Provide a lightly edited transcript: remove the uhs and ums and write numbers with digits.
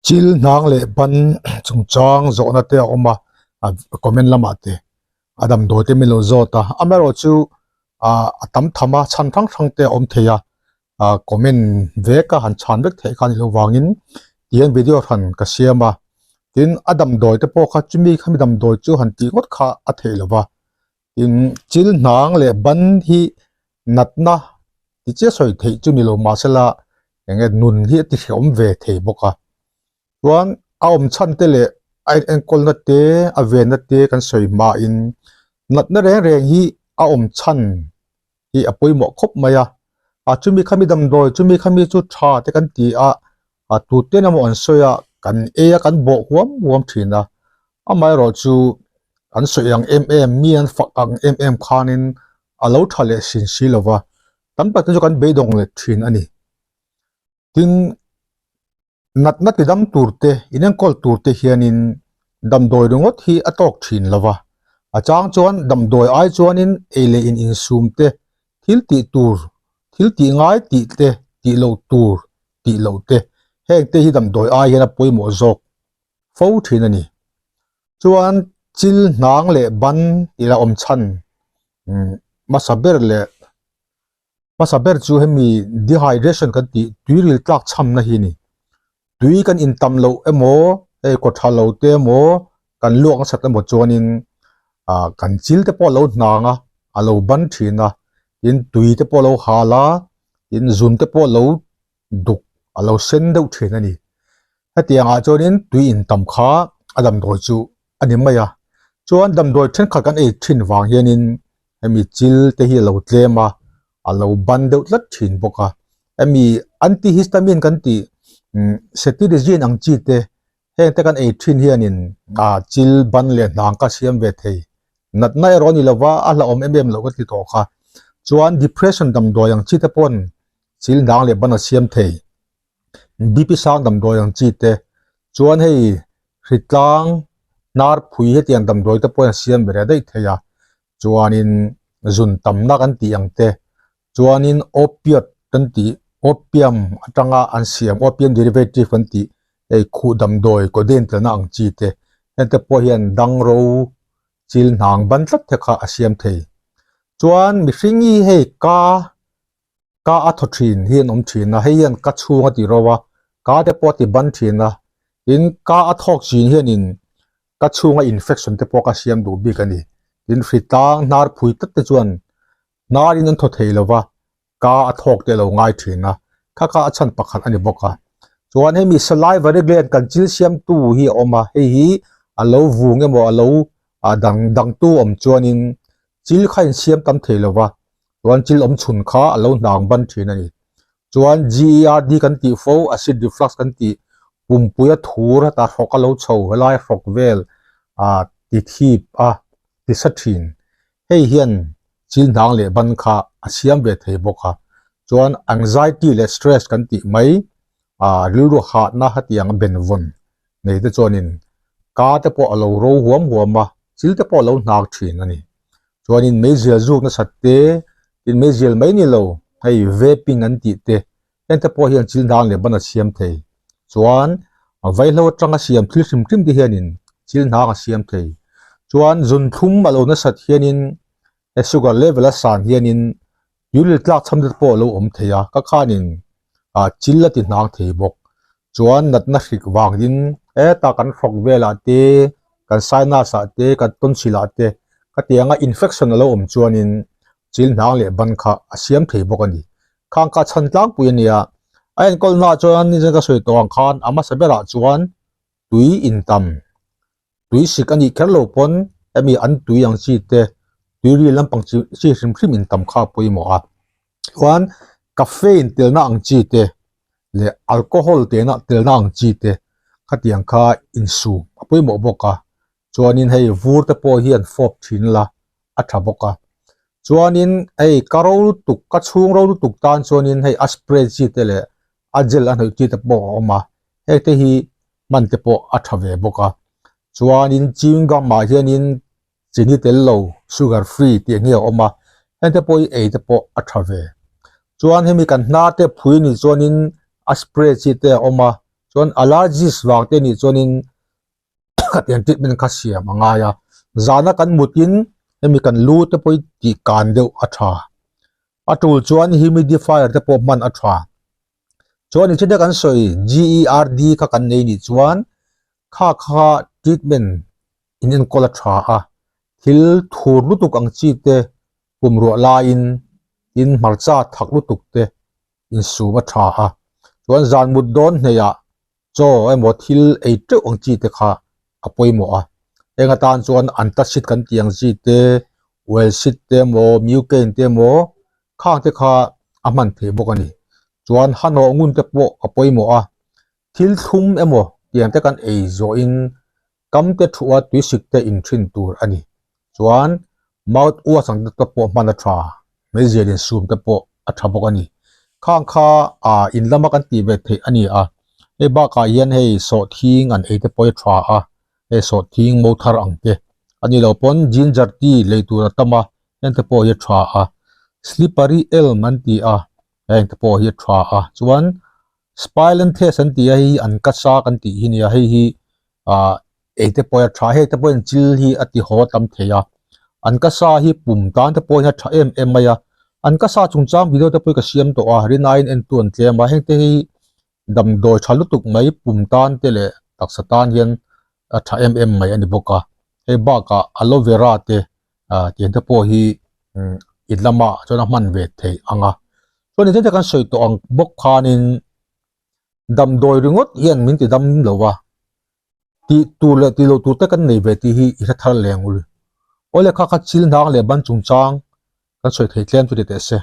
Chil hnang leh ban chungchang zawhna te a awm a, a comment lamah te a damdawi te min lo zawt a, amaherawhchu ah a tam tham a chhan hrang hrang te a awm thei a, ah comment vek a han chhan vek theih kha a nih loh vangin tihian video hran ka siam a, tin a damdawi te pawh kha chumi khami damdawi chu han tih ngawt kha a theih lo va, tin chil hnang leh ban hi natna ti chiah sawi theih chu ni lo mahsela eng nge nun hi a ti hrehawm ve thei bawk a chuan a awm chhan te leh a enkawlna te a venna te kan sawi hmain natna reng reng hi a awm chhan hi a pawimawh khawp mai a a chumi khami damdawi chumi khami chu tha te kan ti a a tute emaw an sawi a kan ei a kan bawh huam huam thin a amaherawhchu an sawi ang em em mi an fak ang em em khanin a lo tha leh sin si lo va tam tak te chu kan beidawng leh thin a ni tin natna ti dam tur te inenkawl tur te hianin damdawi ringawt hi a tawk thin lo va a chang chuan damdawi ai chuanin ei leh in insum te thil tih tur thil tih ngai tih te tih loh tur tih loh te heng te hi damdawi ai hian a pawimawh zawk fo thin a ni. Chuan chil hnang leh ban tih la awm chhan hmasa ber leh hmasa ber chu hemi dehydration kan tih tuiril tlak chhamna hi a ni. Tui kan intam loh emaw hei kaw tha lo te emaw kan luak nasat emaw chuanin ah kan chil te pawh a lo hnang a a lo ban thin a tin tui te pawh a lo hal a tin zun te pawh a lo duk a lo sen deuh thin a ni. Hetiang ah chuanin tui intam kha a damdawi chu a ni mai a, chuan damdawi thenkhat kan ei thin vang hianin hemi chil te hi a lo tlem a, a lo ban deuh tlat thin bawk a, hemi antihistamine kan tih umm cetirizine ang chi te heng te kan ei thin hianin ah chil ban leh hnang ka siam ve thei natna erawh a ni lova a hlauhawm em em loh ka ti tawh kha chuan depression damdawi ang chi te pawn chil hnang leh ban a siam thei BP sang damdawi ang chi te chuan hei hritlang hnar phui hetiang damdawi te pawhin a siam ve reh daih thei a chuanin zun tamna kan tih ang te chuanin opiate kan tih opium atanga an siam opium derivative kan tih hei khuh damdawi codeine telna ang chi te heng te pawh hian dangro chil hnang ban tlat te kha a siam thei chuan mihring hi hei ka Ka a thaw thin hi an awm thin a, hei hian ka chhung a ti ro a, ka te pawh a ti ban thin a, tin ka a thawk chin hianin ka chhunga infection te pawh ka siam duh bik a ni. Tin hritlang hnar phui tlat te chuan hnarin an thaw thei lo va, ka a thawk te a lo ngai thin a, kha kha a chhan pakhat a ni bawk a. Chuan hemi salivary gland kan chil siamtu hi a awm a, hei hi a lo vung emaw a lo dang dangtu awm chuanin chil kha insiam tam thei lo va, chuan chil awm chhun kha a lo hnang ban thin a ni. Chuan GERD kan tih fo, acid reflux kan tih pumpui a thur a ta hrawk a lo chho helai hrawk vel ah ti thip a ti sa thin. Hei hian chil hnang leh ban kha a siam ve thei bawk a. Chuan anxiety leh stress kan tih mai ah rilru hahna hetiang a benvawn nei te chuanin ka te pawh a lo ro huam huam a, chil te pawh a lo hnang thin a ni. Chuanin meizial zuk nasat te, tin meizial mai ni lo, hei vaping an tih te, heng te pawh hian chil hnang leh ban a siam thei. Chuan vaihlo atanga siam thil hrim hrim te hianin chil hnang a siam thei. Chuan zun thlum a lo nasat hianin he sugar level a san hianin Tuiril tlak chham te pawh a lo awm thei a, ka khanin ah chil a ti hnang thei bawk. Chuan natna hrik vangin heta kan hrawk velah te, kan sinus ah te, kan tonsil ah te khatianga infection a lo awm chuanin chil hnang leh ban kha a siam thei bawk a ni. Khang kha chhan tlangpui a nia, a enkawl hnaah chuan nizan ka sawi tawh ang khan a hmasa berah chuan tui intam tui sik a nih kher lo pawn hemi an tui ang chi te tui ri lampang chi chi hrim hrim in tam kha a pawimawh a chuan caffeine telna ang chi te leh alcohol telna telna ang chi te khatiang kha insum a pawimawh bawk a chuanin hei vur te pawh hian fawp thin la a tha bawk a chuanin hei ka ro lutuk ka chhung ro lutuk tan chuanin hei a spray chi te leh a gel a hnawih chi te pawh a awm a heng te hi hman te pawh a tha ve bawk a chuanin chewing gum ah hianin chini tel lo sugar free tih ang hi a awm a heng te pawh hi ei te pawh a tha ve chuan hemi kan hnar te phui ni chuanin a spray chi te a awm a. Chuan allergies vang te nih chuanin khatiang treatment kha siam a ngai a, zana kan mutin hemi kan lu te pawh hi tih kan deuh a tha. A tul chuan humidifier te pawh hman a tha. Chuan in thil kan sawi GERD kha kan nei nih chuan kha kha treatment in enkawl a tha a, thil thur lutuk ang chi te pum ruah laiin tin hmarcha thak lutuk te insum a tha a, chuan zan mut dawn hneihah chaw emaw thil ei teuh ang chi te kha a pawimawh a, heng atan chuan antacid kan tih ang chi te, welcid te emaw mucaine te emaw khang te kha a hman theih bawk a ni. Chuan hanawh ngun te pawh a pawimawh a, thil thlum emaw tiang te kan ei zawhin kam te thuah tuisik te in thin tur a ni. Chuan mouth wash ang te pawh hman a tha, hmeizial insum te pawh a tha bawk a ni. Khang kha ah in lama kan tih ve theih a ni a, hei bakah hian hei sawhthing an ei te pawh hi a tha a, hei sawhthing mo thar ang te a ni lo pawn ginger tea lei tur a tam a, heng te pawh hi a tha a. Slippery elm an ti a, heng te pawh hi a tha a, chuan Spilanthes an tih a hei hi an ka sa kan tih hi nia hei hi ah ei te pawh hi a tha hei te pawhin chil hi a ti haw tam thei a an ka sa hi pum tan te pawhin a tha em em mai a an ka sa chungchang video te pawh hi ka siam tawh a rinaiin en tu an tlem a heng te hi damdawi tha lutuk mai pum tan te leh taksa tan hian a tha em em mai a ni bawk a hei bakah aloe vera te ah tiang te pawh hi in lamah chuan a hman ve theih ang a chuan engtin te kan sawi tawh ang bawk khanin damdawi ringawt hian min ti dam lo a tih tur leh tih loh tur te kan nei ve tih hi i hre thar leng ul awle kha kha chil hnang leh ban chungchang kan sawi thei tlem chu ti teh se.